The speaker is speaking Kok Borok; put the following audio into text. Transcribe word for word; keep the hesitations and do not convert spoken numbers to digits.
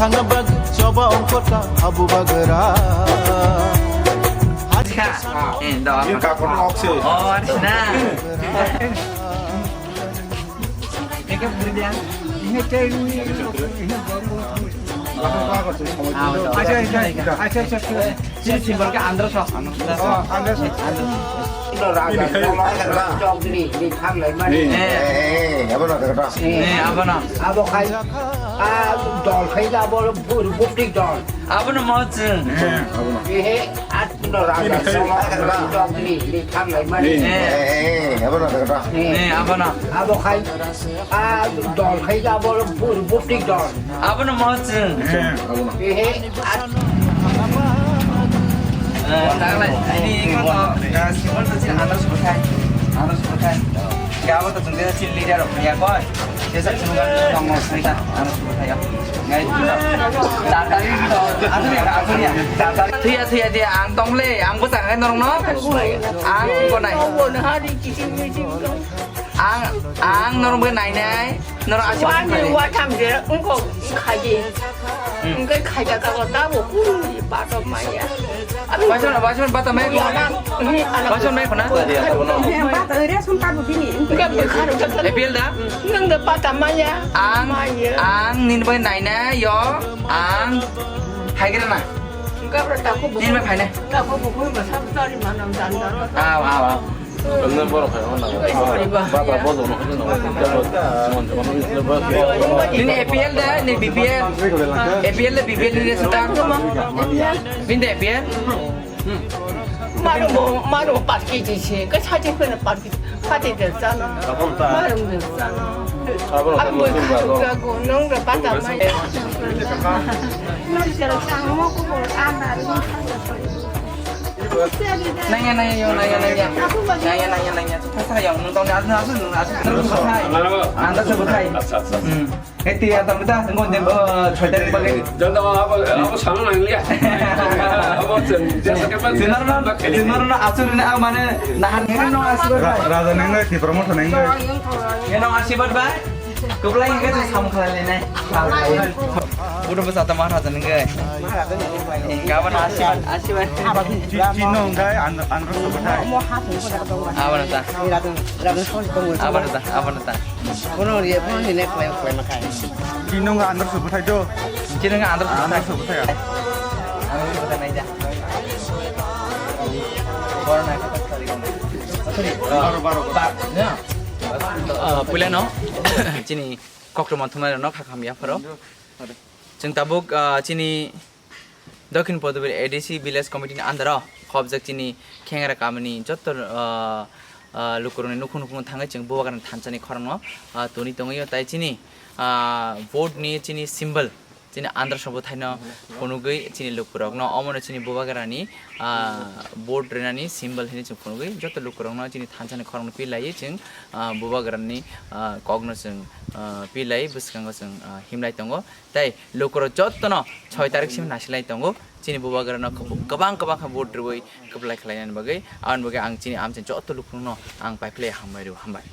Thangna bag choba ongkota habu bagra. Acha. Eh, do. Ini kakor nok se. Oh, acha na. Ini ke beri dia. Ini cewek ini. Ah, do. Acha, acha, acha, acha. Sini simpan ke andro so. Andro so. Andro so. Ini kayu. Ini. Eh. Eh, eh, apa nak kata? Eh, apa nak? Abo khai, ah, dol khai da abo bur buptik dol. Abo no mo chwng. Eh, abo no. Eh, at no ra. Ini kayu. Dol ni, ni thang lai mani. Eh. Eh, eh, abo nak kata? Eh, apa nak? Abo khai, ah, dol khai da abo bur buptik dol. Abono mo chwng. Eh, abono. Eh, taklai, ini ko to, eh, simon to chini andro subuthai. Andro subuthai. Gabo to chwng de chini leader of ya koi. Jesa chwng ga tong mo sita andro subuthai ya. Ngai. Tatari to, asuri ya, asuri ya. Tatari. Thuya, thuya, thuya, ang tongle, ang bwsa khe norokno. Ang konai. Ang, ang norok bai nainai, norok aswk. Wani watham je, wngkok khaji. Hmm. Wngkhe khaja kako tabo kuri bato maya. Waisman, waisman bata mai khuna. Waisman mai khuna. Bata area sum tabo bini. Wngkhe bwkharo. Appeal da? Nang da bata maya. Ang, ang nini bai nainai yo, ang haigra na. Nini bai phainai. Aw, aw, aw. Bata bodo no hono. Nini A P L da, ni B P L. A P L da B P L ni sita. Bini da A P L. Maru mo, maru party je se, ke saje ko na party, party de jana. Maru de jana. Abo no. Nong da bata mai. Nong jero sang mo ko bol anda. Nangya, nangya, yo, nangya, nangya. Nangya, nangya, nangya. Thasa yang nung tong ni asu, asu, asu, asu, asu. Anda sebut hai. Acha, acha, acha. Hmm. Eh, tiga tahun kita, ngon dem, eh, choi tarik balik. Jangan tahu apa, apa sana nang lihat. Apa sen, jasa kapan? Sinar na, sinar na asu ni, ah, mana nahan ni no asu. Ra-, raja nenggai, Tipra Motha nenggai. Ye no asu bai. Kublai hingke tong samung khalai lenai. Budu bwsa ta Maharaja nengke. Hingke abo no asirwad, asirwad. Chi-, chi-, chino hingke an-, andro sobothai. Abo no ta. Abo no ta, abo no ta. Chino hingke andro sobothai do. Chino hingke andro sobothai. Andro sobothai ya. Andro sobothai nai ja. Baro nai kata sari gong. Sorry. Baro, baro, baro. Ba-, ya. Ah, puila no. Chini kokto manthumnai no khakam ya pharo. Chwng tabuk, ah, chini Dokhin Podubir A D C Village Committee ni under o khobjak chini Khengra kamini jotto, ah, ah, lukurokni nukhung nukhung thangwi chwng Bubagrani thansani khorokno, ah, toni tongwi o tai chini, ah, vote ni chini symbol chini andro sobo thaino phunugwi chini lukurokno omono chini Bubagrani, ah, vote rinani symbol hinwi chwng phunugwi jotto lukurokno chini thansani khorokno pilaiwi chwng, ah, Bubagrani, ah, kokno chwng, ah, pilai bwskango chwng, ah, himlai tongo. Tei lukurok jottono soi tarik simi nasilai tongo. Chini Bubagrano kwbang kwbang khe vote rwui kwplai khlainani bagwi. Aboni bagwi ang chini amchai jotto lukurokno ang paiphlai hambai rw-, hambai.